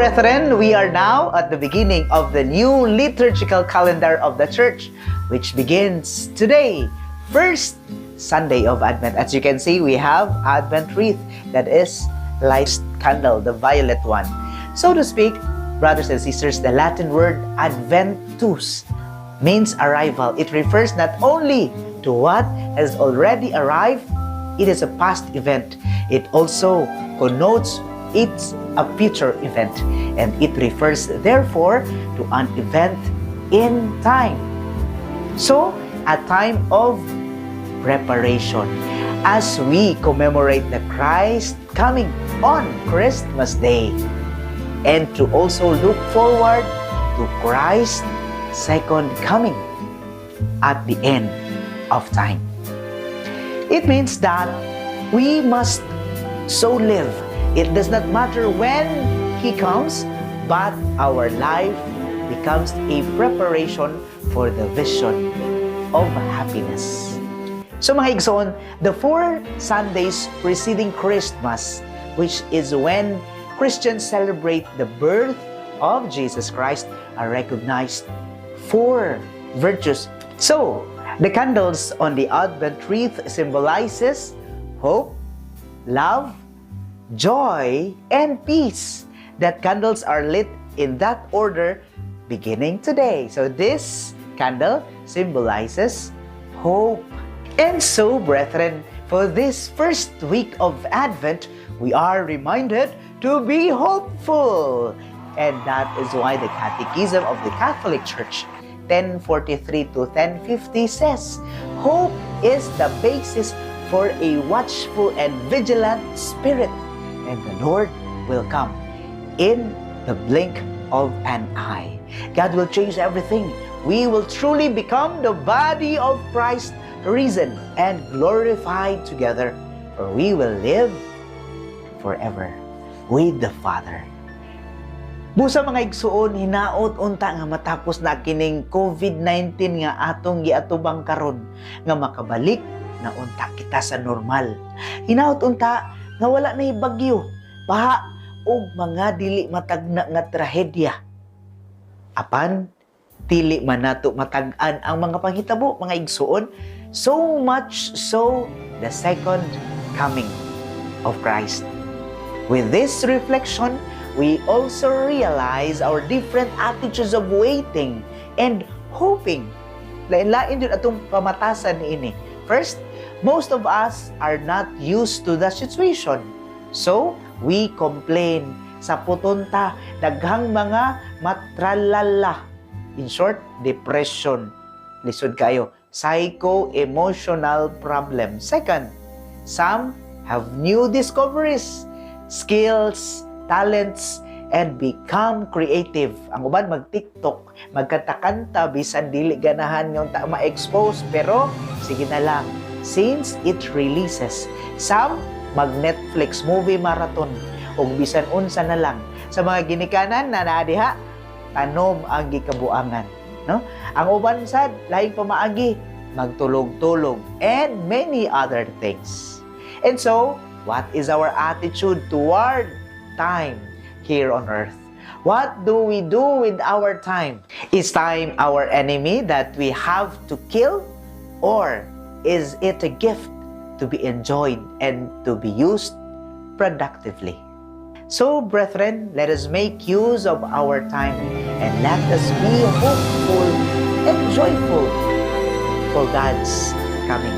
Brethren, we are now at the beginning of the new liturgical calendar of the church, which begins today, first Sunday of Advent. As you can see, we have Advent wreath that is light candle, the violet one. So to speak, brothers and sisters, the Latin word "adventus" means arrival. It refers not only to what has already arrived, it is a past event. It also connotes it's a future event, and it refers therefore to an event in time. So, a time of preparation as we commemorate the Christ coming on Christmas Day and to also look forward to Christ's second coming at the end of time. It means that we must so live. It does not matter when He comes, but our life becomes a preparation for the vision of happiness. So, mga igsoon, the 4 Sundays preceding Christmas, which is when Christians celebrate the birth of Jesus Christ, are recognized four virtues. So, the candles on the Advent wreath symbolizes hope, love, joy, and peace. That candles are lit in that order beginning today. So this candle symbolizes hope. And so, brethren, for this first week of Advent, we are reminded to be hopeful. And that is why the Catechism of the Catholic Church 1043 to 1050 says, "Hope is the basis for a watchful and vigilant spirit, and the Lord will come in the blink of an eye." God will change everything. We will truly become the body of Christ, risen and glorified together, for we will live forever with the Father. Busa, mga igsuon, hinaot unta nga matapos na kining COVID-19 nga atong giatubang karon, nga makabalik na unta kita sa normal. Hinaot unta nga wala na bagyo, baha ug mga dili matagna nga trahedya. Apan dili man nato matag-an ang mga panghitabo, mga igsuon, so much so the second coming of Christ. With this reflection, we also realize our different attitudes of waiting and hoping. Lain-lain jud atong pamatasan niini. First, most of us are not used to the situation. So, we complain. Saputon ta, daghang mga matralala. In short, depression. Lisod kayo. Psycho-emotional problem. Second, some have new discoveries, skills, talents, and become creative. Ang uban mag-TikTok, magkanta-kanta bisan dili ganahan nga unta ma-expose, pero sige na lang since it releases. Some mag-Netflix movie marathon ug bisan unsa na lang. Sa mga ginikanan na naa diha, tanom ang gikabuangan, no? Ang uban sad laing pamaagi, magtulog-tulog and many other things. And so, what is our attitude toward time here on earth? What do we do with our time? Is time our enemy that we have to kill? Or is it a gift to be enjoyed and to be used productively? So, brethren, let us make use of our time and let us be hopeful and joyful for God's coming.